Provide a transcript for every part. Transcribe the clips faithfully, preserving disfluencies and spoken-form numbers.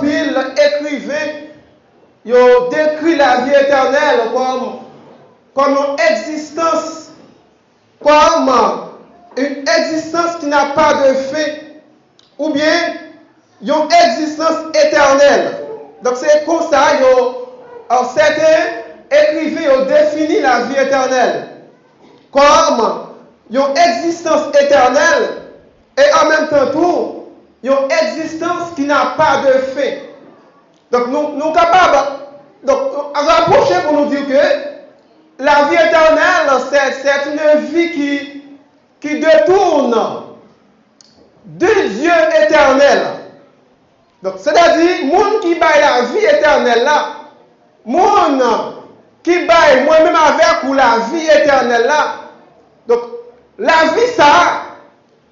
Anpil ekriven, yo dekri lavi etènèl kòm, kòm yon egzistans, kòm yon egzistans ki n'a pa de fen, oubyen yon egzistans etènèl. Donk, se konsa yo, euh, sèten ekriven yo defini lavi etènèl kòm yon egzistans etènèl e an menm tan tou, yon egzistans ki n'a pa de fen. Donk, nou, nou kapab, donk, rapwoche pou nou di ke lavi etènèl, c'est, c'est une vie qui, qui détourne du Dieu éternel. Donk, sètadi, moun ki bay lavi etènèl la, moun ki bay mwen menm avèk ou lavi etènèl la, donk, lavi sa a,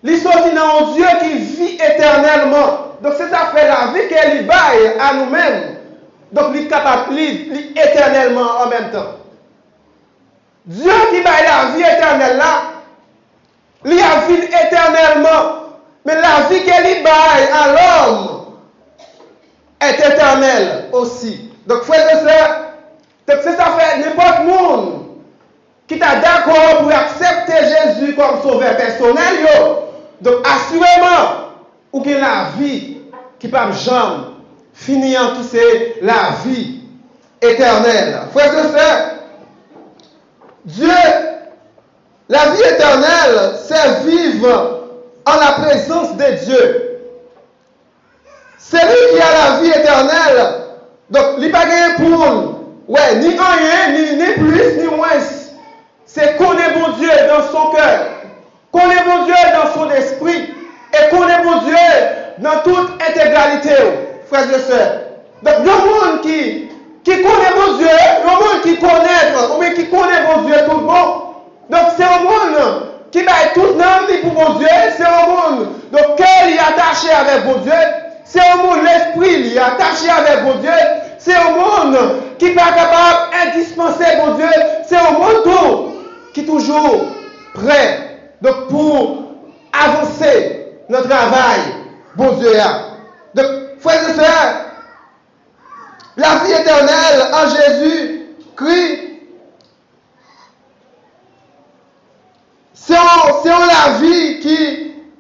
li soti nan yon Dye ki vi etènèlman. Donk, se sa fè lavi ke li bay a nou menm. Donk, li kapab, li, li etènèlman an menm tan. Dye ki bay lavi etènèl la, li ap viv etènèlman. Men lavi ke li bay a lòm est éternelle aussi. Donk, frè e sè, donk, se sa fè nenpòt moun ki ta dakò pou aksepte Jezi kòm sovè pèsonèl yo, donk, asireman, ou gen lavi ki p ap janm fini an, ki se lavi etènèl. Frè e sè, Dieu, la vie éternelle, c'est vivre en la présence de Dieu. Celui qui a la vie éternelle, donk, li pa genyen pou l wè ni anyen, ni, ni plis, ni mwens. Se konnen Bondye dans son cœur, konnen Bondye dans son esprit, e konnen Bondye nan tout entegralite w, frè e sè. Donk, yon moun ki, ki konnen Bondye, yon moun ki konnen, oubyen ki konnen Bondye tout bon, donk, se yon moun ki bay tout nanm li pou Bondye, se yon moun, donk, kè li atache avèk Bondye, se yon moun lespri li atache avèk Bondye, se yon moun ki pa kapab endispanse Bondye, se yon moun tou ki toujou prè, donk, pou avanse nan travay Bondye a. Donk, frè e sè, lavi etènèl an Jezikri, se yon, se yon lavi ki,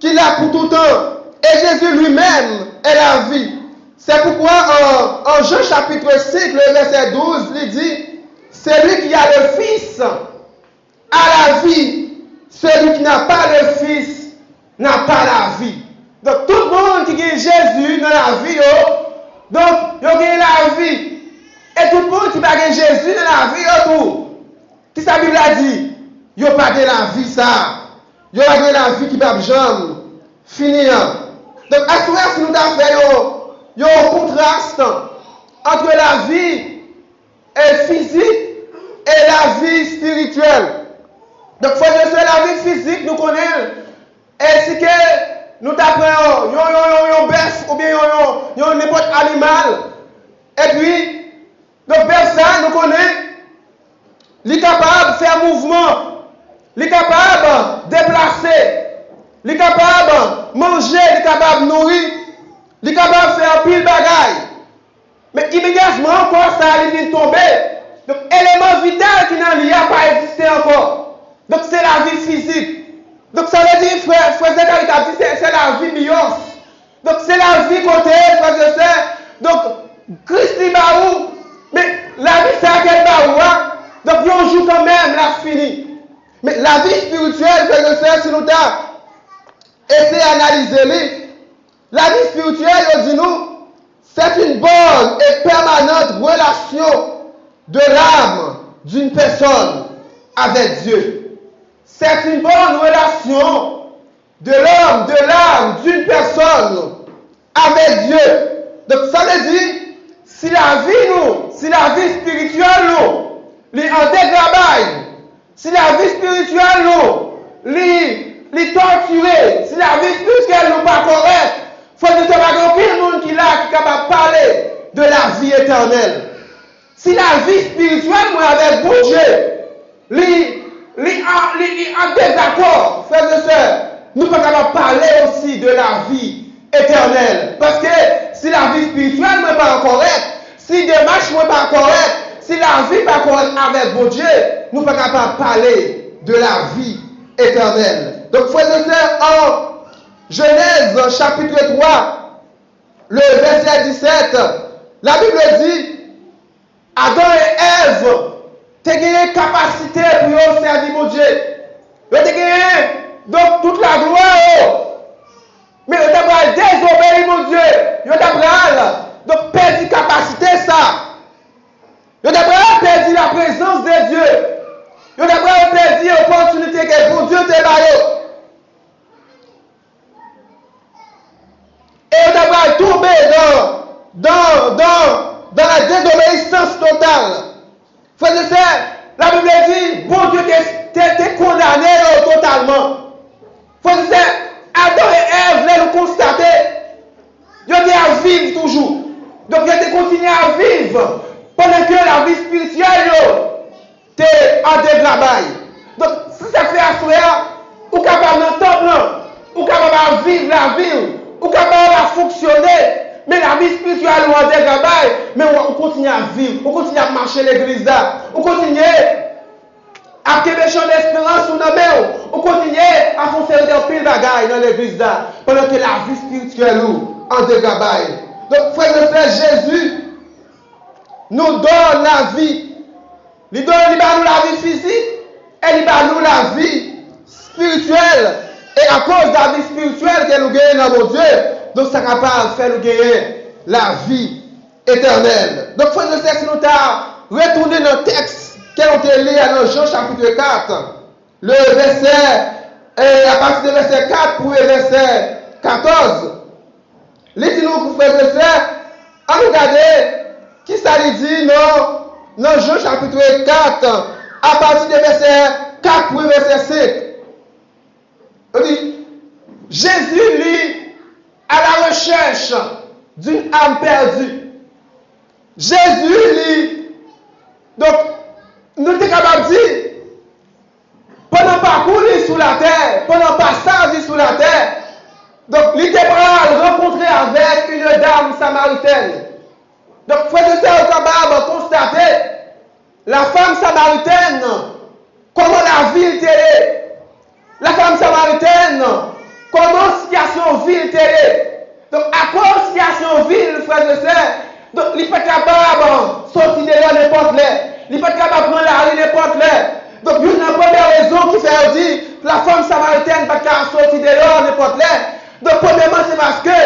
ki la pou toutan. Et Jésus lui-même est la vie. C'est pourquoi en, en Jean chapitre cinq, le verset douze, li di, celui qui a le Fils a la vie, celui qui n'a pas le Fils n'a pas la vie. Donk, tout moun ki gen Jezi nan lavi yo, donk, yo gen lavi. E tout moun ki pa gen Jezi nan lavi yo tou, ki sa Bib la di? Yo pa gen lavi sa a. Yo pa gen lavi ki p ap janm fini an. Donk, aswè, si nou ta fè yon, yon kontras ant lavi e fizik e lavi espirityèl. Donk, frè e sè, lavi fizik, nou konnen l. E si ke nou ta pran yon, yon, yon, yon, yon bèf oubyen yon, yon, yon nenpòt animal, epi, donk, bèf sa, nou konnen, li kapab fè mouvman, li kapab deplase, li kapab manje, li kapab nouri, li kapab fè anpil bagay. Men imedyatman, kò sa a li vin tonbe. Donk, eleman vital ki nan li a pa egziste ankò. Donk, se lavi fizik. Donk, sa vle di, frè, frè Zekari t ap di, se, se lavi biyòs. Donk, se lavi kote, frè e sè, donk, Kris li ba ou, men lavi sa a ke l ba ou a, donk, yon jou kanmenm, l ap fini. Men lavi espirityèl, frè e sè, si nou ta eseye analize li, lavi espirityèl, yo di nou, c'est une bonne et permanente relation de l'âme d'une personne avec Dieu. C'est une bonne relation de l'homme, de l'âme, d'une personne avec Dieu. Donk, sa vle di, si lavi nou, si lavi espirityèl nou, li an degrabay, si lavi espirityèl nou, li, li tòtire, si lavi espirityèl nou pa kòrèk, frè e sè, pa gen okenn moun ki la ki kapab pale de lavi etènèl. Si lavi espirityèl mwen avèk Bondye, li, li an, li, li an dezakò, frè e sè, nou pa kapab pale osi de lavi etènèl. Paske Si lavi espirityèl mwen pa kòrèk, si demach mwen pa kòrèk, si lavi pa kòrèk avèk Bondye, nou pa kapab pale de lavi etènèl. Donk, frè e sè, an Jenèz, chapit twa, le vèsè disèt, la Bib di, Adan e Èv te genyen kapasite pou yo sèvi Bondye. Yo te genyen, donk, tout laglwa yo. Men yo ta pral dezobeyi Bondye. Yo ta pral, donk, pèdi kapasite sa. Yo ta pral pèdi laprezans de Dye. Yo ta pral pèdi opòtinite ke Bondye te ba yo. E yo ta pral tonbe dan, dan, dan, dan la désobéissance totale. Frè e sè, Labib di, Bondye te, te, te kondane yo totalman. Frè e sè, Adan e Èv, lè nou konstate, yo te ap viv toujou. Donk, yo te kontinye ap viv pandan ke lavi espirityèl yo te an degrabay. Donk, se sa k fè aswè a, ou kapab nan tanp lan, ou kapab ap viv lavi w, ou kapab ap fonksyone, men lavi espirityèl ou an degrabay, men ou, ou kontinye ap viv, ou kontinye ap mache legliz la, ou kontinye ap kenbe chan desperans ou nan men w, ou kontinye ap fè yon seri de anpil bagay nan legliz la, pandan ke lavi espirityèl ou an degrabay. Donk, frè e sè, Jezi nous donne la vie. Li donn, li ba nou lavi fizik e li ba nou lavi espirityèl. E akoz lavi espirityèl ke nou genyen nan Bondye, donk sa kapab fè nou genyen lavi etènèl. Donk, frè e sè, si nou ta retounen nan tèks ke nou te li a nan Jan chapit kat, le vèsè, e apati de vèsè kat pou rive vèsè katòz, Li di nou, frè e sè, ann nou gade kisa li di nan, nan Jan chapit kat, apati de vèsè kat pou vèsè senk. Li di, Jésus, lui, à la recherche d'une âme perdue. Jezi, li, donk, nou te kapab di, pandan pakou li sou latè, pandan pasaj li sou latè, donk, li te pral rankontre avèk une dame samaritaine. Donk, frè e sè, ou kapab konstate, la femme samaritaine, kòman lavi l te ye. La femme samaritaine, kòman sitiyasyon vi l te ye. Donk, akoz sitiyasyon vi l, frè e sè, donk, li pa t kapab soti deyò nenpòt lè. Li pa t kapab pran lari nenpòt lè. Donk, youn nan premye rezon ki fè yo di la femme samaritaine pa t ka soti deyò nenpòt lè. Donk, premyèman, se paske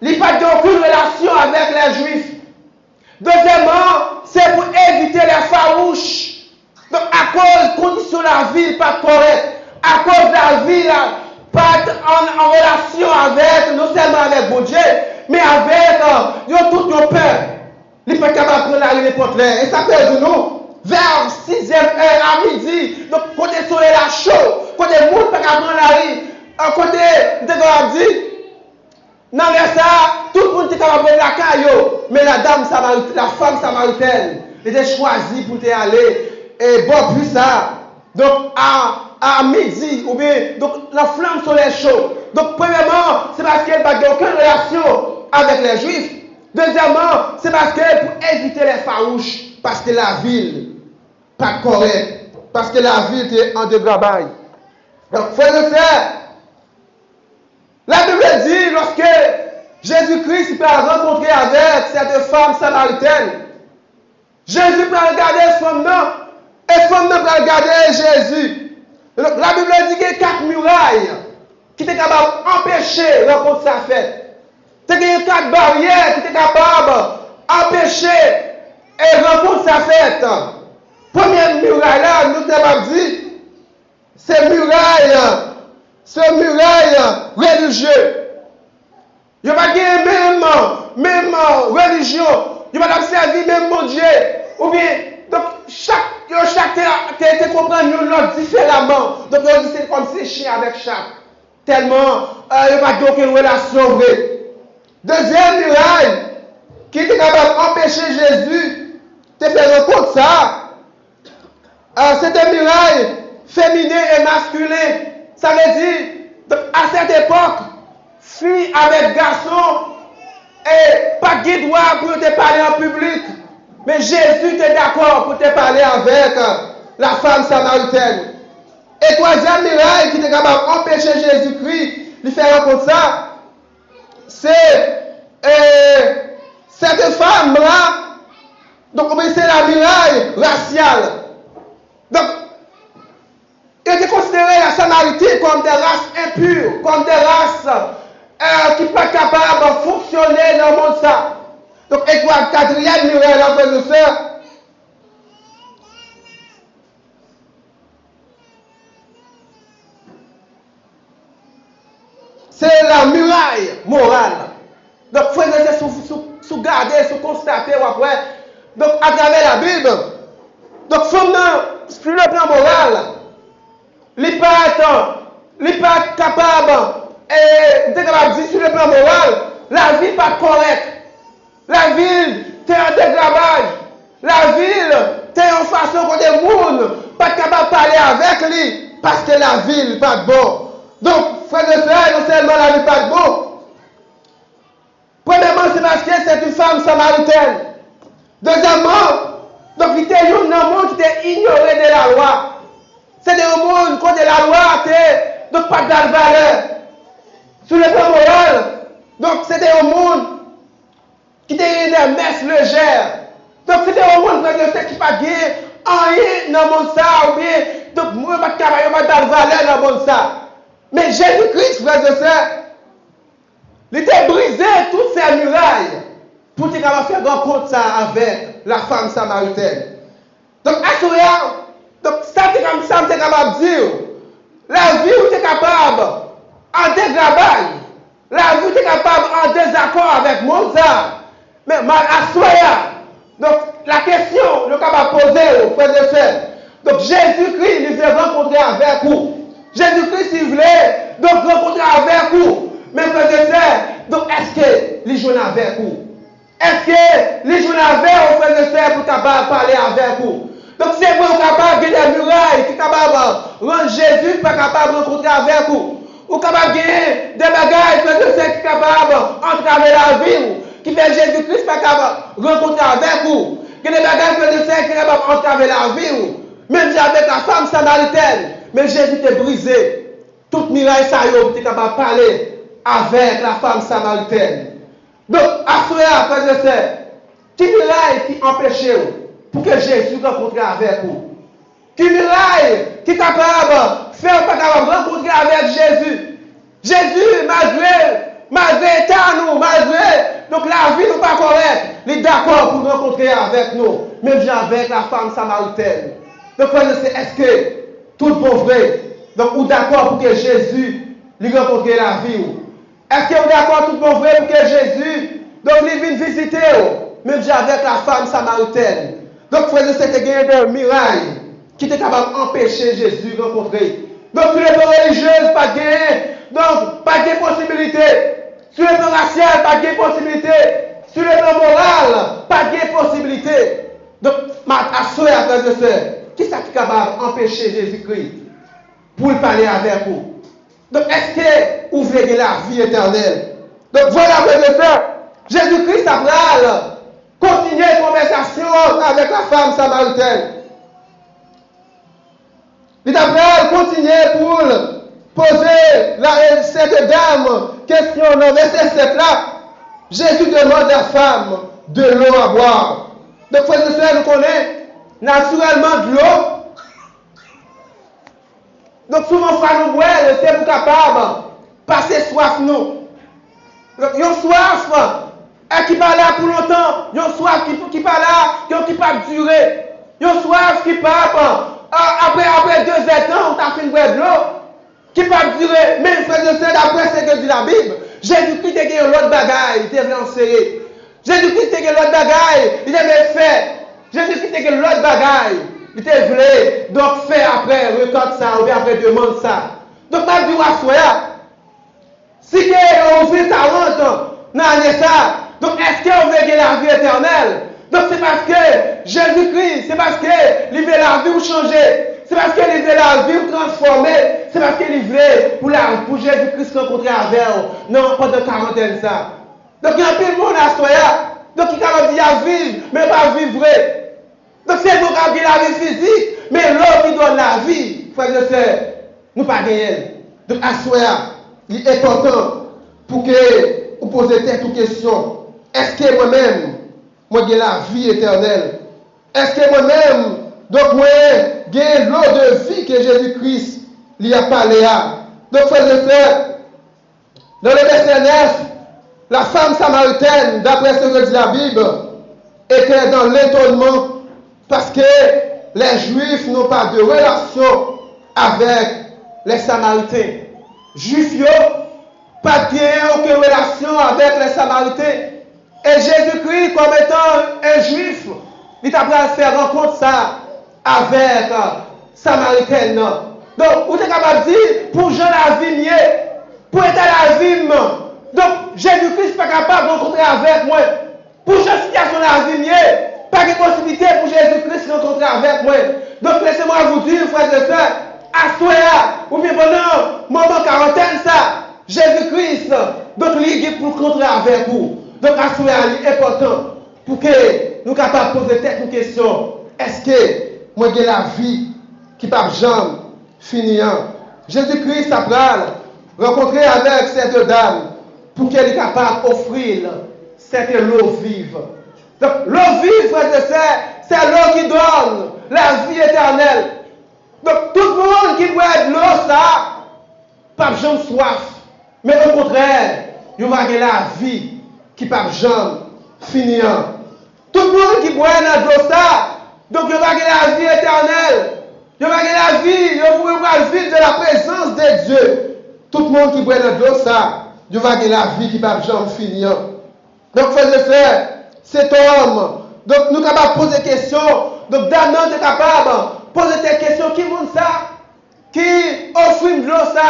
li pa t gen okenn relasyon avèk lè Jwif. Dezyèmman, se pou evite lè fawouch. Donk, akoz kondisyon lavi l pa t kòrèk, akoz lavi l pa t an, an relasyon avèk, non sèlman avèk Bondye, men avèk, euh, yon tout yon pèp. Li pa t kapab pran lari nenpòt lè. E sa fè yo di nou, vè sizyèm è a midi, donk kote solèy la cho, kote moun pa ka pran lari, euh, kote, m te kapab di, nan lè sa a, tout moun te kapab ret lakay yo, men la dam Samari-, la femme samaritaine, li te chwazi pou l te ale, e, bò pwi sa a. Donk, a, a midi, oubyen, donk, nan flanm solèy cho. Donk, premyèman, se paske l pa t gen okenn relasyon avèk lè Jwif. Dezyèmman, se paske pou evite lè fawouch, paske lavi l pa t kòrèk, paske lavi l te an degrabay. Donk, frè e sè, Labib di, lòske Jezi Kris pral rankontre avèk sète fanm samaritèn, Jezi pral gade fanm nan, e fanm nan pral gade Jezi. Labib di gen kat miray ki te kapab anpeche rankont sa fèt. Te gen kat baryè ki te kapab anpeche e rankont sa fèt. Premye miray la, nou te kapab di, se miray, se miray relijye. Yo pa t gen menm, menm relijyon. Yo pa t ap sèvi menm Bondye. Oubyen, donk, chak, yo chak te, te, te konprann youn lòt diferaman. Donk, yo di se kòmsi chen avèk chat. Tèlman, eh, yo pa t gen okenn relasyon vre. Dezyèm miray ki te kapab anpeche Jezi te fè rankont sa a, eh, se te miray feminen e maskilen. Sa vle di, a sèt epòk, fi avèk gason e pa t gen dwa pou yo te pale an piblik, men Jezi te dakò pou te pale avèk la fanm samaritèn. E twazyèm miray ki te kapab anpeche Jezikri li fè rankont sa, se e, sète fanm la, donk, oubyen se la miray rasyal. Donk, yo te konsidere la Samarite kòm de ras enpi, kòm de ras e, ki pa t kapab fonksyone nan mond sa. Donk, e twa, katriyèm miray la, frè e sè, se la miray moral. Donk, frè e sè, si w, si w, si w gade, si w konstate, w ap wè. Donk, atravè Labib, donk, fanm nan, sou le plan moral, li pa t, li pa t kapab, e, m te kapab di, sou le plan moral, lavi pa t kòrèk. Lavi l te an degrabay. Lavi l te yon fason kote moun pa t kapab pale avèk li, paske lavi l pa t bon. Donk, frè e sè, non sèlman lavi pa t bon, premyèman, se paske se yon fanm samaritèn. Dezyèmman, donk, li te youn nan moun ki te inyore de lalwa. Se te yon moun kote lalwa te, donk, pa t ba l valè. Sou le plan moral, donk, se te yon moun ki te gen de mès lejè. Donk, se te yon moun, frè e sè, ki pa t gen anyen nan mond sa, oubyen, donk, moun yo pa t ka, yo pa t ba l valè nan mond sa. Men Jezi Kris, frè e sè, li te brize tout sè miray pou te kapab fè rankont sa avèk la fanm samaritèn. Donk, aswè a, donk, sa te, sa m te kapab di w, lavi w te kapab an degrabay, lavi w te kapab an dezakò avèk mond sa. Men, aswè a, donk, la kesyon nou kapab poze w, frè e sè, donk, Jezikri, li vle rankontre avèk ou. Jezikri, li vle, donk, rankontre avèk ou. Men, frè e sè, donk, èske li jwenn avèk ou? Èske li jwenn avè w, frè e sè, pou l kapab pale avèk ou? Donk, se vre, ou kapab gen de miray ki kapab rann Jezi pa kapab rankontre avèk ou. Ou kapab gen de bagay, frè e sè, ki kapab antrave lavi w, ki fè Jezi Kris pa kapab rankontre avèk ou. Gen de bagay, frè e sè, ki kapab antrave lavi w. Menm jan avèk la fanm samaritèn, men Jezi te brize tout miray sa yo pou te kapab pale avèk la fanm samaritèn. Donk, aswè a, frè e sè, ki miray ki anpeche w pou ke Jezi rankontre avèk ou? Ki miray ki kapab fè w pa kapab rankontre avèk Jezi? Jezi, malgre, malgre eta nou, malgre, donk, lavi nou pa kòrèk, li dakò pou l rankontre avèk nou, menm jan avèk la fanm samaritèn. Donk, frè e sè, èske tout bon vre, donk, ou dakò pou ke Jezi li rankontre lavi w? Èske w dakò tout bon vre pou ke Jezi, donk, li vin vizite w, menm jan avèk la fanm samaritèn? Donk, frè e sè, te genyen de miray ki te kapab anpeche Jezi rankontre. Donk, sou le plan relijyez, pa t genyen, donk, pa t gen posibilite. Sou le plan rasyal, pa t gen posibilite. Sou le plan moral, pa t gen posibilite. Donk, aswè a, frè e sè, kisa ki kapab anpeche Jezikri pou l pale avèk ou? Donk, èske ou vle gen lavi etènèl? Donk, vwala, frè e sè, Jezi Kris ta pral kontinye konvèsasyon avèk la fanm samaritèn. Li ta pral kontinye pou l poze la, sète dam kesyon nan vèsè sèt la. Jésus demande la femme de l'eau à boire. Donk, frè e sè, nou konnen, natirèlman, dlo Donk, souvan fwa nou bwè l, se pou kapab pase swaf nou. Donk, yon swaf, e, ki pa la pou lontan, yon swaf ki, ki pa la, yon ki p ap dire, yon swaf ki p ap, a, apre, apre dezèdtan, ou ta fin bwè dlo, ki p ap dire. Men, frè e sè, daprè sa ke di Labib, Jezikri te gen yon lòt bagay li te vle anseye. Jezikri te gen lòt bagay li te vle fè. Jezikri te gen lòt bagay li te vle, donk, fè apre rekòt sa, oubyen apre demann sa. Donk, m ap di w aswè a, si ke yon vil talent nan ane sa, donk, èske w vle gen lavi etènèl? Donk, se paske Jezikri, se paske li vle lavi w chanje, se paske li vle lavi w transfòme, se paske li vle pou la, pou Jezikri rankontre avè w nan, pandan karantèn sa. Donk, gen anpil moun aswè a, donk, ki kapab di y ap viv, men yo pa viv vre. Donk, se nou k ap gen lavi fizik, men lè w ki dòn lavi, frè e sè, nou pa genyen l. Donk, aswè a, li enpòtan pou ke ou poze tèt ou kesyon, èske mwen menm, mwen gen lavi etènèl? Èske mwen menm, donk, mwen gen dlo de vi ke Jezi Kris li ap pale a? Donk, frè e sè, dans le verset neuf, la femme samaritaine, d'après ce que dit la Bible, était dans l'étonnement parce que les Juifs n'ont pas de relation avec les Samaritains. Jwif yo pa t genyen okenn relasyon avèk lè Samariten. E Jezikri, kòm etan en Jwif, li ta pral fè rankont sa avèk Samaritèn nan. Donk, ou te kapab di, pou jan lavi m ye, pou eta lavi m, donk, Jezikri pa kapab rankontre avèk mwen. Pou jan sitiyasyon lavi m ye, pa gen posiblite pou Jezikri rankontre avèk mwen. Donk, laissez-moi vous dire, frères et sœurs, aswè a, oubyen pandan moman karantèn sa, Jezikri, donk, li gen pou l kontre avèk ou. Donk, aswè a, li enpòtan pou ke nou kapab poze tèt nou kesyon, èske mwen gen lavi ki p ap janm fini an? Jezikri sa pral rankontre avèk sèt dam pou ke li kapab ofri l sèt lo viv. Donk, lo viv, frè e sè, se lo ki donn lavi etènèl. Donk, tout moun ki bwè dlo sa, p ap janm swaf, men okontrè, yo va gen lavi ki p ap janm fini an. Tout moun ki bwè nan dlo sa, donk, yo va gen lavi etènèl. Yo va gen lavi, yo, yo pral viv de la présence de Dieu. Tout moun ki bwè nan dlo sa, yo va gen lavi ki p ap janm fini an. Donk, frè e sè, se tòm. Donk, nou kapab poze kesyon. Donk, dam nan te kapab poze tèt kesyon, ki moun sa ki ofri m dlo sa?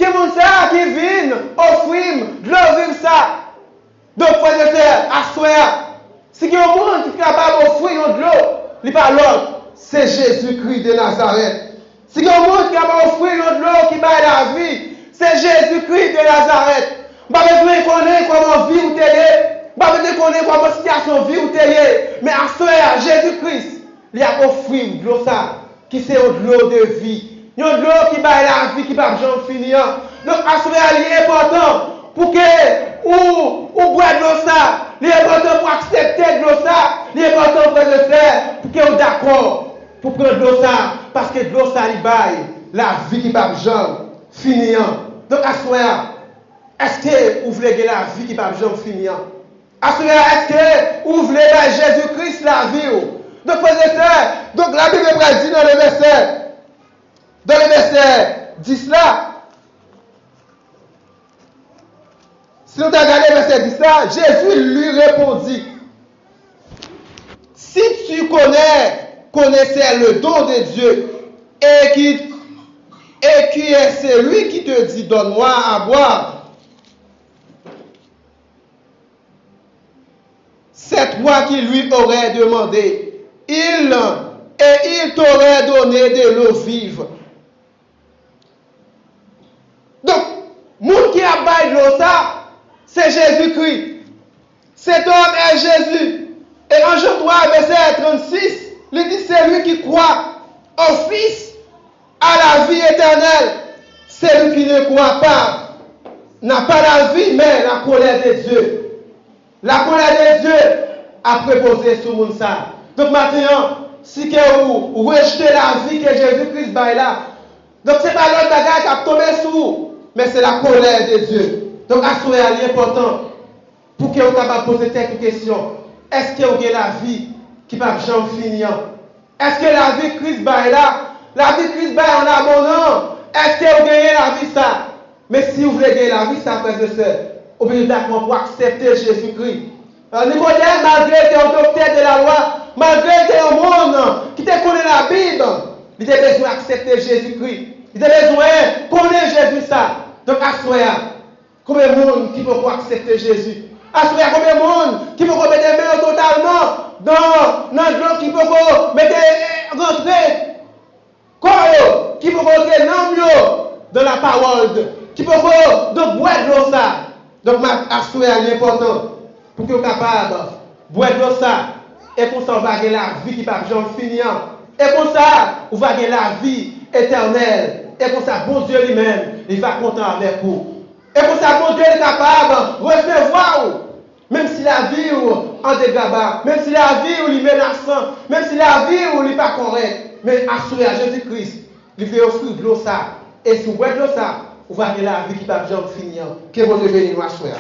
Ki moun sa ki vin ofri m dlo viv sa? Donk, frè e sè, aswè a, si gen yon moun ki kapab ofri yon dlo, li pa lòt, se Jezikri de Nazarèt. Si gen yon moun ki kapab ofri yon dlo ki bay lavi, se Jezikri de Nazarèt. M pa bezwen konnen kòman vi w te ye, m pa bezwen konnen kòman sitiyasyon vi w te ye, men aswè a, Jezikri, li ap ofri w dlo sa, ki se yon dlo de vi, yon dlo ki bay lavi ki p ap janm fini an. Donk, aswè a, li enpòtan pou ke ou, ou bwè dlo sa, li enpòtan pou aksepte dlo sa, li enpòtan, frè e sè, pou ke ou dakò pou pran dlo sa, paske dlo sa, li bay lavi ki p ap janm fini an. Donk, aswè a, èske ou vle gen lavi ki p ap janm fini an? Aswè a, èske ou vle bay Jezikri lavi w? Donk, frè e sè, donk, Labib pral di nan le vèsè, nan le vèsè dis la, si nou ta gade vèsè dis la, Jésus lui répondit, si tu connais, connaissais le don de Dieu, et qui, et qui est celui qui te dit, donne-moi à boire, c'est toi qui lui aurais demandé, il, et il t'aurait donné de l'eau vive. Donk, moun ki ap bay dlo sa, se Jezikri. Cet homme est Jésus. E an Jan twa, vèsè trannsis, li di, celui qui croit au Fils a la vie éternelle. Celui qui ne croit pas n'a pas la vie, mais la colère de Dieu. Lakolè de Dye ap repoze sou moun sa a. Donk, maten an, si ke ou, ou rejte lavi ke Jezi Kris bay la, donk, se pa lòt bagay k ap tonbe sou ou, men se lakolè de Dye. Donk, aswè a, li enpòtan pou ke ou kapab poze tèt ou kesyon, èske ou gen lavi ki p ap janm fini an? Èske lavi Kris bay la, lavi Kris bay an abondan, èske ou genyen lavi sa? Men si ou vle gen lavi sa, frè e sè, ou bezwen dakò pou aksepte Jezikri. Euh, Nikodèm, malgre l te yon doktè de la lwa, malgre l te yon moun ki te konnen Labib, li te bezwen aksepte Jezikri. Li te bezwen konnen Jezi sa. Donk, aswè a, konbyen moun ki poko aksepte Jezi? Aswè a, konbyen moun ki poko mete men yo totalman nan, nan dlo, ki poko mete, eh, rantre kò yo, ki poko rantre nanm yo dans la parole de, ki poko donk bwè dlo sa? Donk, aswè a, li enpòtan pou ke w kapab bwè dlo sa, e konsa w va gen lavi ki p ap janm fini an. E konsa, ou va gen lavi etènèl. E konsa, Bondye li menm, li va kontan avèk ou. E konsa, Bondye li kapab resevwa w. Menm si lavi w an degraba, menm si lavi w li menasan, menm si lavi w li pa kòrèk, men aswè a, Jezi Kris, li vle ofri w dlo sa. E si w bwè dlo sa, ou va gen lavi ki p ap janm fini an. Ke Bondye beni nou aswè a.